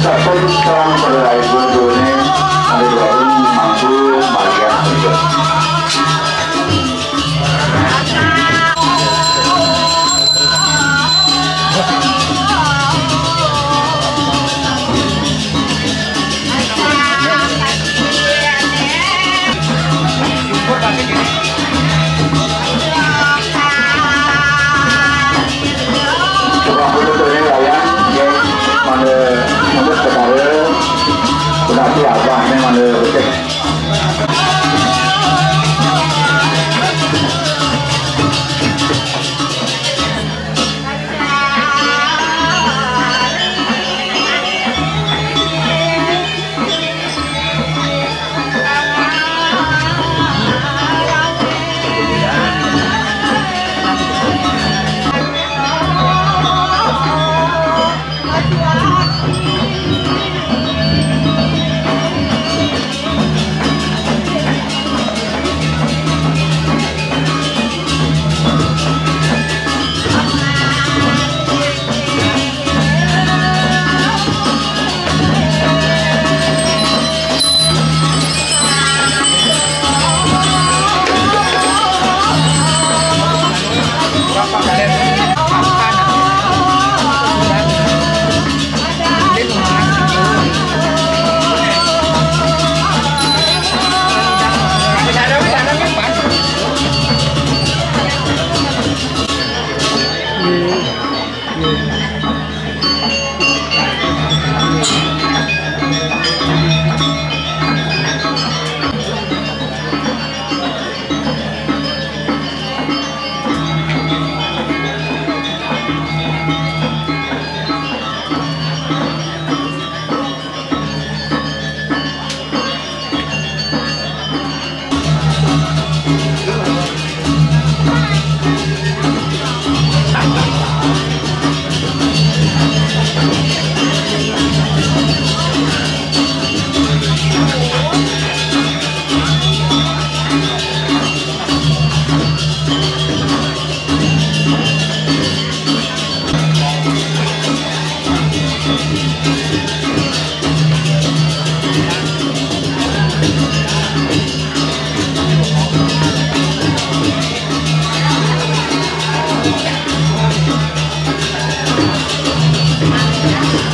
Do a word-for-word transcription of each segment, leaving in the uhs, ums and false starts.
Sampun terang pada rahayu duene, pada warung mangku bagian berikut. Tukang putu tuh ini layan, ya, mana, mana sekarang, udah siapa ini mana becek.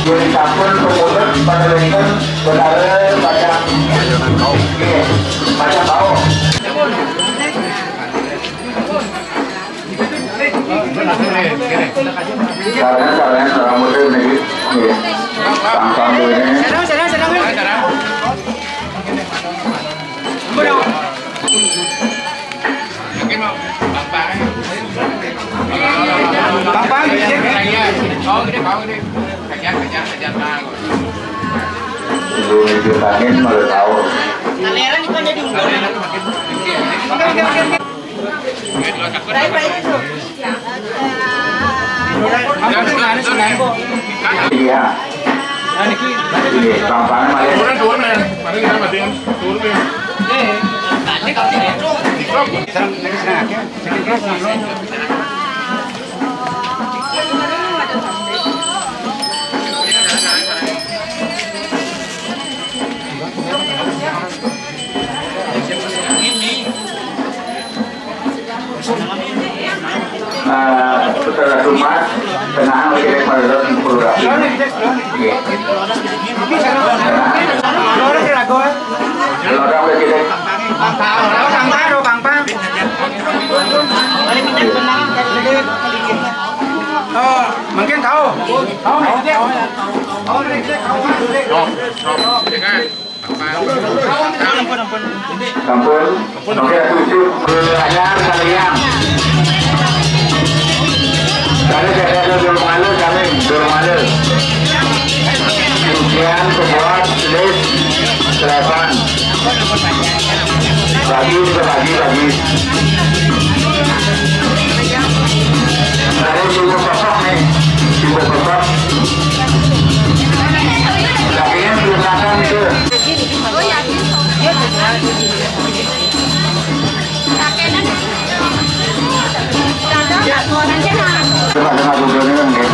Yun sampun pemutus pada wénten betara pacang, nggih, pacang bau. Sarangan, sarangan, sarangan muda niki. Nggih. Pang-pang duene. Pang-pang, nggih. Ibu ibu angin malah tahu. Iya. Iya, gampang aja. Turun, turun, ya. Mari kita matiin. Turun, ya. Nah, setelah Jumat, tenang, kita pada fotografi. Iya. Tenang. Lorong udah kita. Oh, mungkin tahu. Tahu, tahu. Sampun. Oke, tujuh. Belajar kalian. Kami jaga dulu malu, kami dulu malu. Ujian, kebuat, tulis, telepon. Bagi, bagi, bagi. Ada sibuk sosok nih. Sibuk sosok. Lakinya silakan ke. Coba dengar dulu nih, nggih.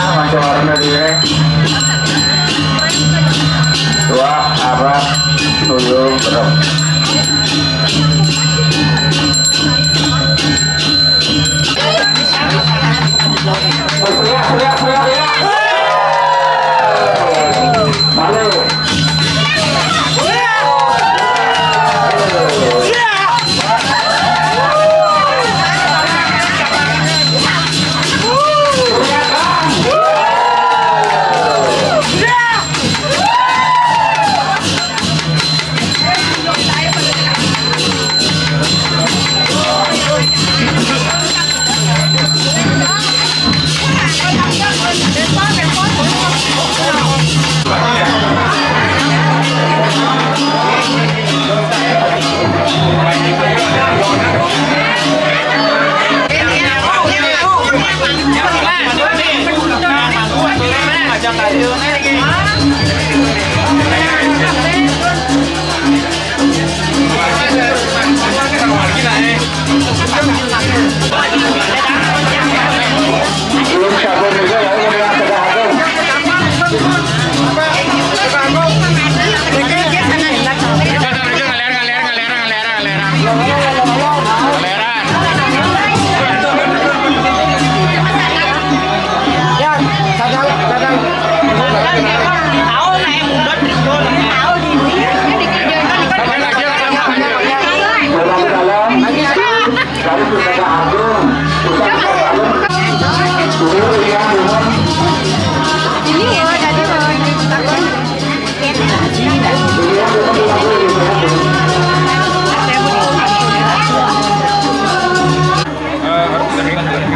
Macoran dari ini. Dua, apat, tujuh, berapa? Teriak, teriak, teriak, teriak. Malu.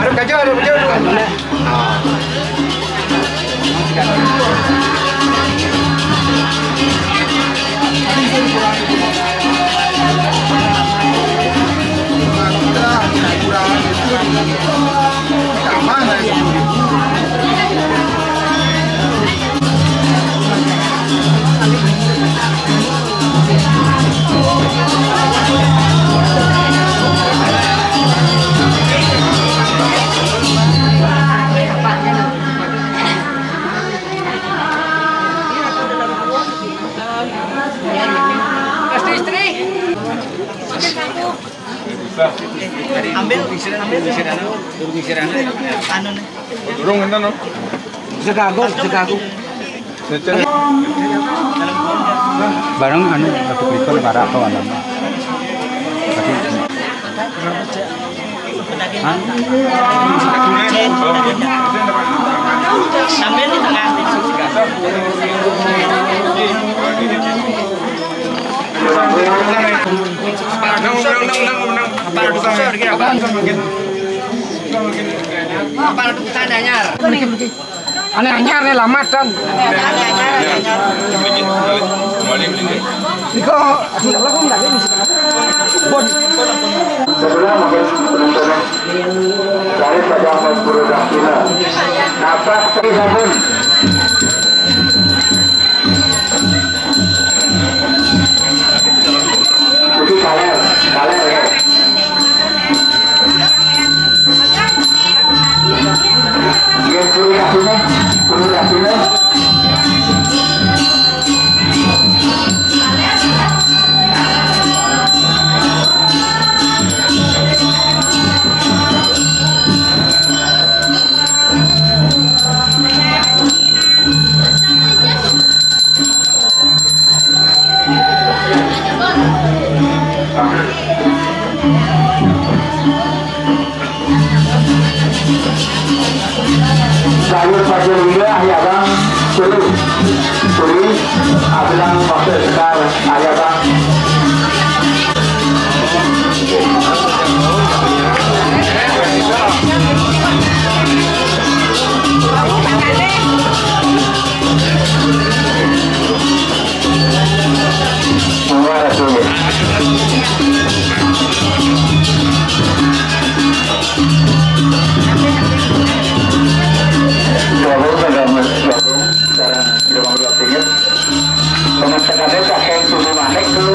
Harap kaca, harap kaca. Pasti istri. Ambil, ambil. Anu nih. Durung enten, no? Bisa ganggu, bisa ganggu. Bareng anu, batu krikon, bara atau anu. Tapi hah? Sambil di tengah. Nang, nang, nang, nang, nang. Apa susah, kira apa? Apa susah, anyar? Ane anyar nih, lama, Don. Iko, aku ndak laku, ndak ini. Bon. Sebelah mungkin penontonnya. Dari pada memburu dakila. Nafas sabun. Jadi kaler, kaler ya. Iya, suruh ya, sini. Suruh ya, sini. Sayur pakai lidah ya, Bang. Sorry. Sorry. Abang pakai sekar, ya, Bang. Gabung, gabung, gabung. Sekarang kita mau lihat ini. Teman-teman, kakek Tuhu Manik tuh.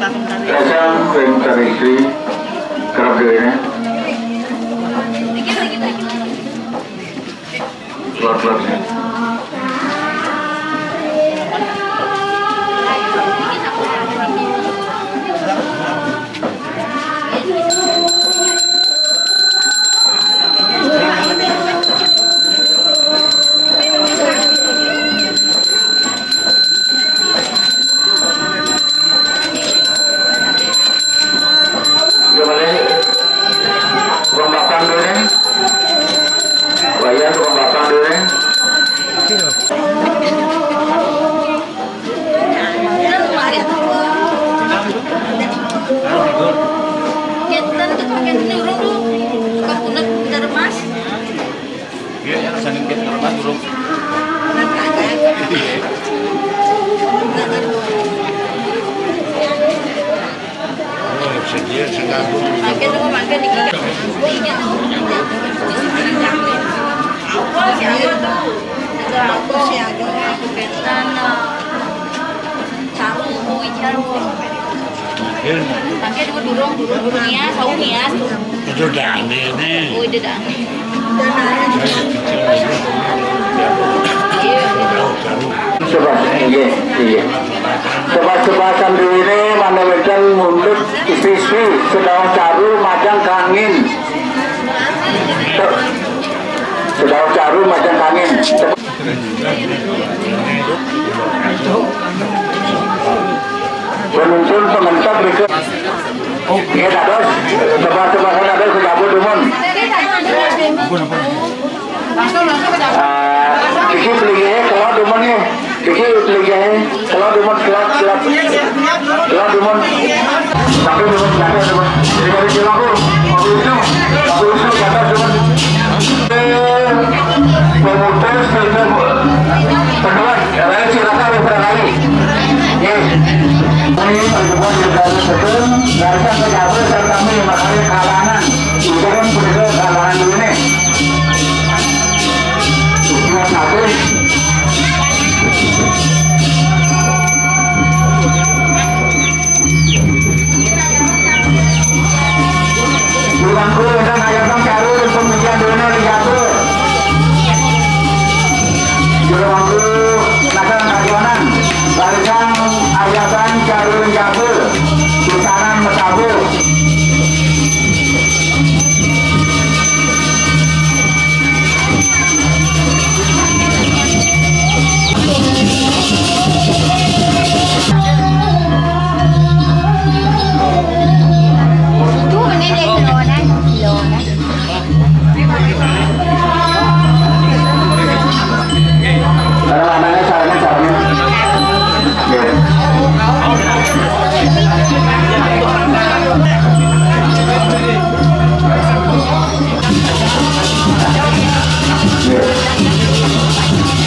Raja ring Tan Istri kerep dhéwéné. Lot-lot. Gimana? Tukang bakpang dulu nih. Wayan tukang bakpang dulu nih. Kita tuh pakai ini urung tuh. Tukang kulit, bentar, Mas. Iya, ya, saling kita rumah burung. Oh, sedia, sedia. Makin, makin dikit. Iya. Apa sih, ayo tuh? Ada apa sih, ada? Ketan, eh, caru, kue caru. Mungkin. Tapi ada durung, durung, durung nias, saung nias. Itu udah aneh nih. Oh, itu udah aneh. Coba, iya, iya. Coba-coba sambil ini mana wedan untuk istri-istri sedang caru majang kangin. Sedang caru majang kangin. Penuntun pengentot berikut. Nggih, dados. Coba-coba dados, sing kabur dumun. Ah, iki pelinggihé kelot dumun nggih. Iki pelinggihé kelot dumun, kelot, kelot. Kelot dumun. Tapi dumun jaga dumun. Jadi, kalau aku, aku itu, aku itu jaga dumun. Eh, pemutus, pemutus. Penuh. Lain silakan beberapa kali. Nggih. Ini pertemuan di dalam betul, garis pejabat serta kami makanya kalangan. Itu kan betul kalangan dulu nih. Tujuan satu. Jurangku ingkang ayatan caru ring pemilihan dene liyatur. Jurangku nakal kajuanan. Barisan ayatan caru ring jabul. Pisanan metabuh. Cara lanangnya, caranya, caranya. Nggih.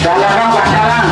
Dalanang pacaran.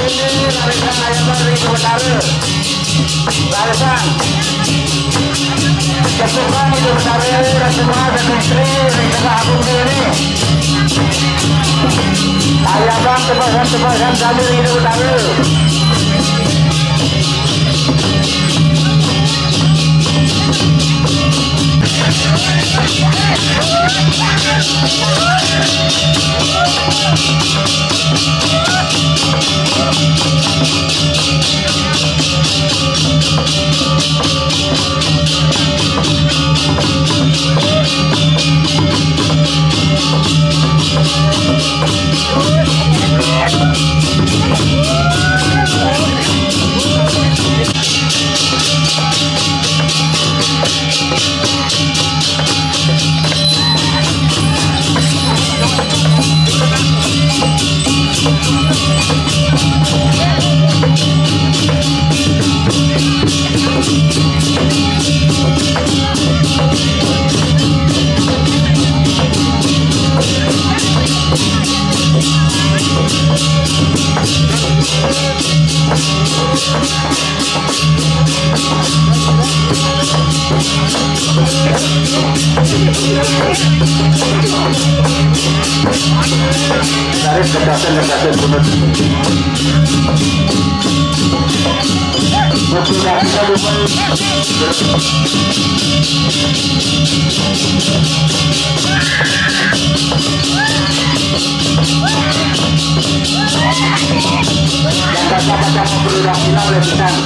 Ini larisan ayam dari Betara. Larisan. Cepukan itu Betara, semua dari istri, dari tengah aku ini. Ayam bang, cepat, cepat, cepat, dari itu Betara. Tarik kertasnya, kertasnya, bunut. Oke, tarik, tarik, tarik. Yang baca-baca mau berurah silang, boleh pisang.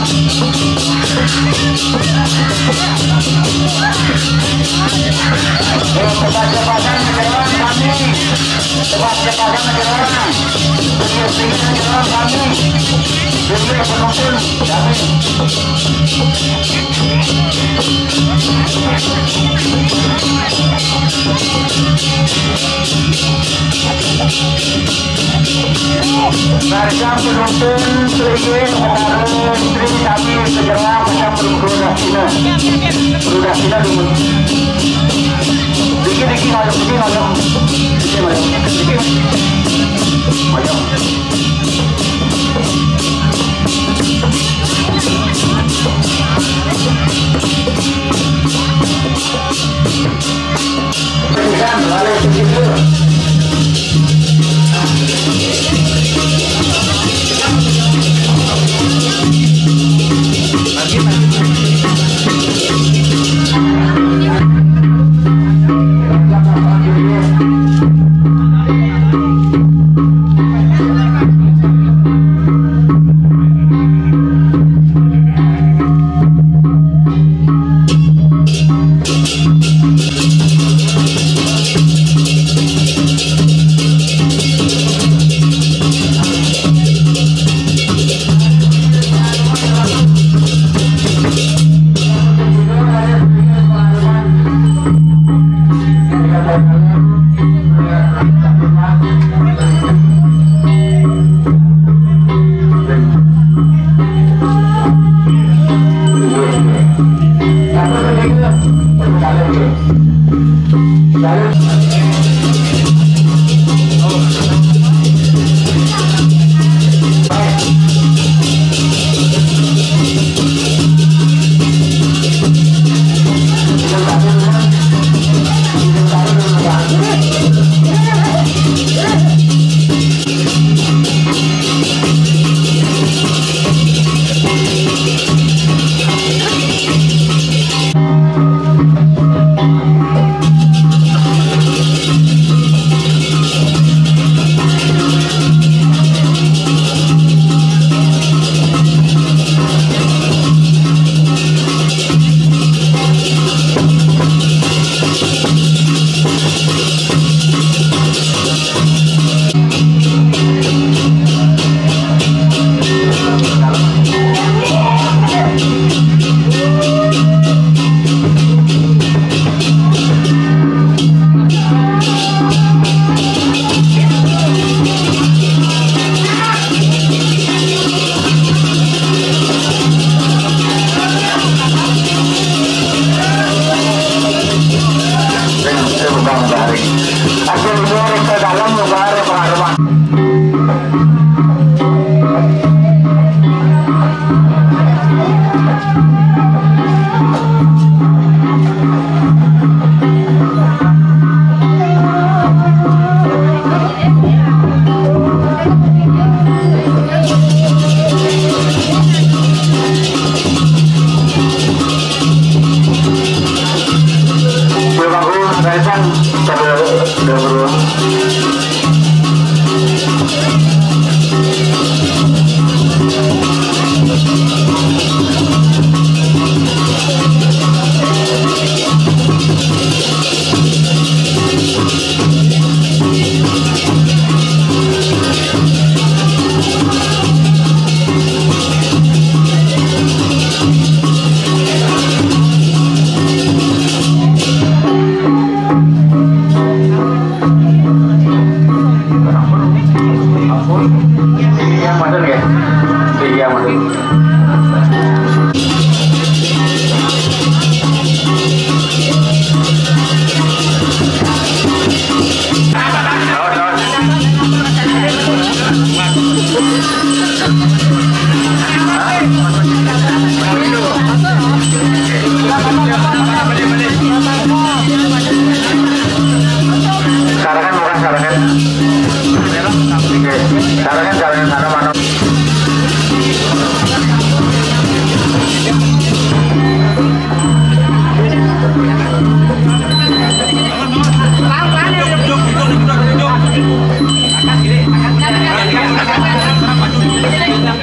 Eh, cepat-cepatan menyerang kami. Cepat-cepatan menyerang. Pinggir-pinggir menyerang kami. Pinggir penonton kami. Barisan penonton, Sri, Betara, Sri, kami segera macam berguru dah sini. Guru dah sini dulu. Dikit, dikit, ngayok, dikit, ngayok. Dikit, ngayok. Dikit, ngayok.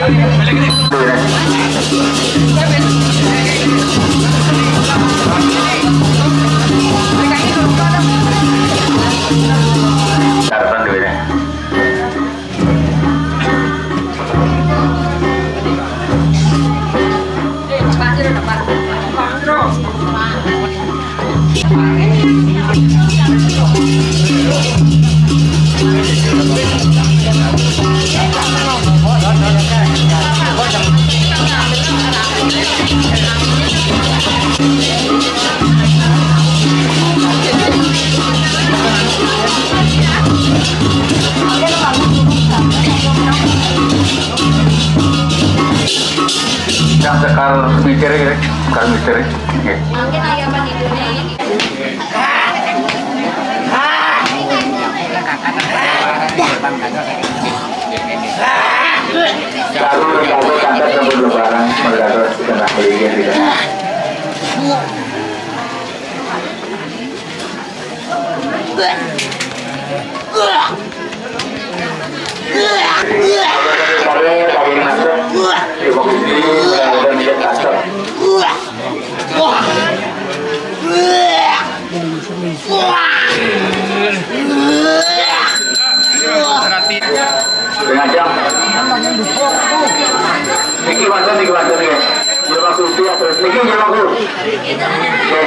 Harapan dulu ya. Yang sekal mikir ya, sekal mikir. Oke. Mungkin ayah panitia ini. Baru, baru sampai sebelum lebaran, melihat setengah belinya tidak. Setengah jam. Niki bantu, niki bantu, niki. Dia waktu dia terus. Niki dia waktu. Oke.